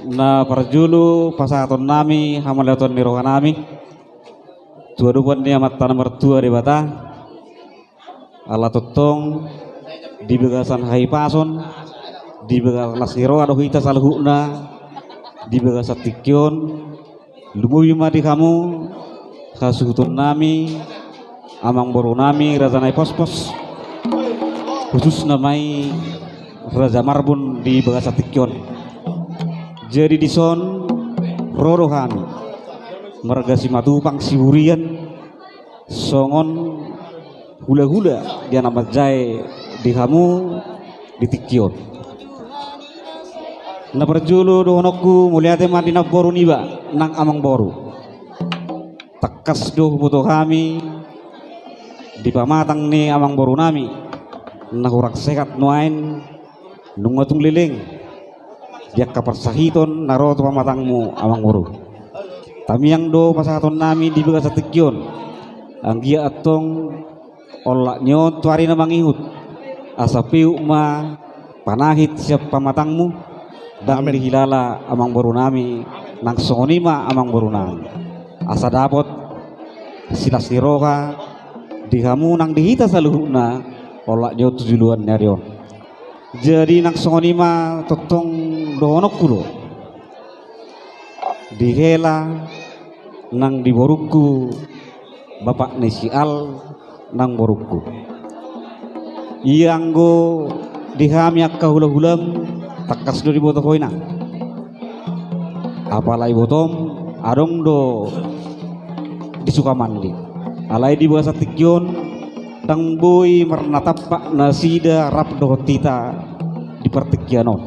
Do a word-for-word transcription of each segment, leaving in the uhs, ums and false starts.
Na parjolo pasahaton nami hamauliateon ni roha nami tu adopan ni Amanta na martua Debata. Ala tongtong di bagasan hahipason, di bagasan las ni roha do hita saluhutna di bagasan tingki on. Lumobi ma di hamu hasuhuton nami, amangboru nami Raja Naipospos, khususna ma i Raja Marbun di bagasan tingki on. Jadi dison ro do hami marga Simatupang Siburian, songon hulahula di anak manjae di hamu di tingki on. Na parjolo dohononku mauliate ma di namboru niba nang amangboru. Tangkas do huboto hami di pamatang ni amangboru nami na hurang sehat nuaeng, nunga tung leleng di angka parsahiton na ro tu pamatangmu amangboru. Tamiang do pasahaton nami di bagasan tingki on. Anggiat antong olat ni on tu ari na mangihut, asa peuk ma panahit sian pamatangmu, ndang dihilala amangboru nami, nang songon i ma amangboru nami. Asa dapot silas ni roha di hamu nang di hita saluhutna olat ni on tu joloan ni ari on. Jadi nang songon i ma tongtong dohononku do di hela nang di borungku, bapak ni si Al nang borungku. Ia anggo di hami angka hulahulam, tangkas do diboto ho inang. Apala ibotom adong do di Sukamandi. Alai di bagasan tingki on ndang boi marnatampak nasida rap dohot hita di partingkian on.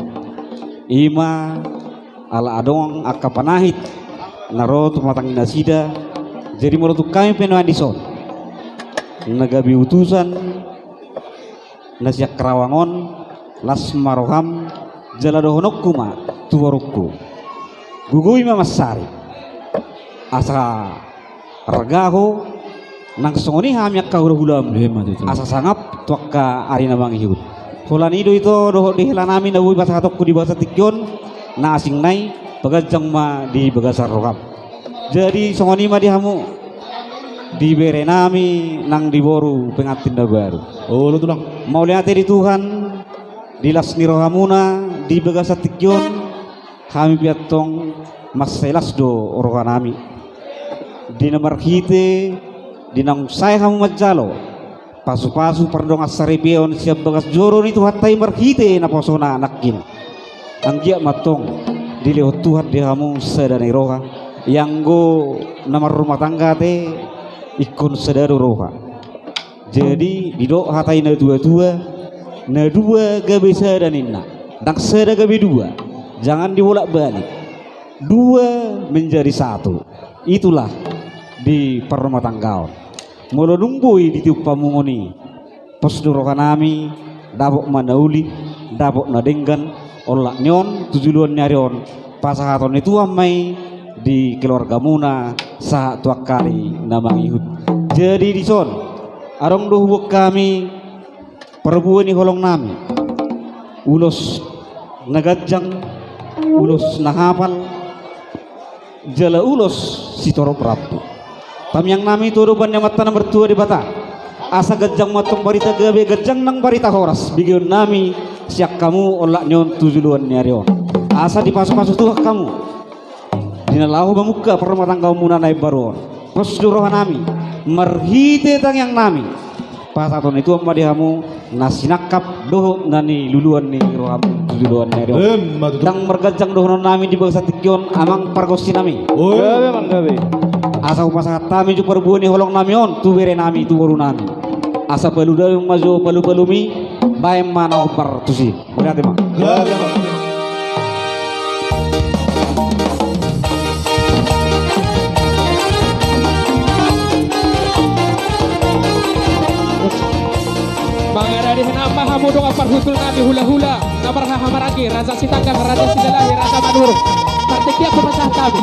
I ma ala adong angka panahit na ro tu pamatang ni nasida. Jadi molo tung hami pe nuaeng dison na gabe utusan na sian Karawang on, las ma roham, jala dohononku ma tu borungku, gogoi ma mansari asa arga ho, nang songon i hami angka hulahulam, asa sangap tu angka ari na mangihut. Holan i do ito dohot di hela nami na boi pasahatonku di bagasan tingki on, na asing nai, paganjang ma di bagasan roham. Jadi songon i ma di hamu, di bere nami nang di boru pengantin na baru. Olo tulang. Mauliate di Tuhan, di las ni rohamuna di bagasan tingki on, hami pe antong mansai las do roha nami di na marhite di naung sae hamu manjalo pasupasu pardongansaripeon sian bagas joro ni Tuhanta i marhite naposona nangkin. Anggiat ma antong dilehon Tuhan di hamu sada ni roha. Ia anggo na marrumah tangga ate ingkon sada do roha. Jadi didok hata ni na tuatua, na dua gabe sada ninna, ndang sada gabe dua. Jangan dibolak-balik. Dua menjadi satu. Itulah di parrumatanggaon. Molo dung boi ditiop hamu ngoni, pos do roha nami, dapot ma na uli, dapot na denggan olat ni on tu joloan ni ari on. Pasahaton ni Tuhan ma i di keluargamuna sahat tu angka ari na mangihut. Jadi dison adong do huboan hami parbue ni holong nami, ulos na ganjang, ulos na hapal, jala ulos sitorop rambu. Tamiang nami tu adopan ni Amanta na martua Debata, asa ganjang ma antong barita gabe, ganjang nang barita horas begeon nami sian hamu olat ni on tu joloan ni ari on. Asa dipasupasu Tuhan hamu di na laho mamungka parrumatanggaonmuna na imbaru on. Pos do roha nami marhite tangiang nami. Pasahaton ni Tuhan ma di hamu na sinangkap dohot na niluluan ni rohamu tu joloan ni ari on. Emma tutu. Ndang marganjang dohonon nami di bagasan tingki on, amang pargonsi nami. Oi. Gabe, amang, gabe. Asa hupasahat hami jo parbue ni holong nami on tu bere nami, tu boru nami. Asa palu damang ma jo palupalumi, baen ma na hombar tusi. Mauliate ma. Gabe, amang. Mangarade hami ma hamu dongan parhundul nami, hulahula na marhahamaranggi, Raja Sitanggang, Raja Sidalahi, Raja Maduru. Partingkian hupasahat hami.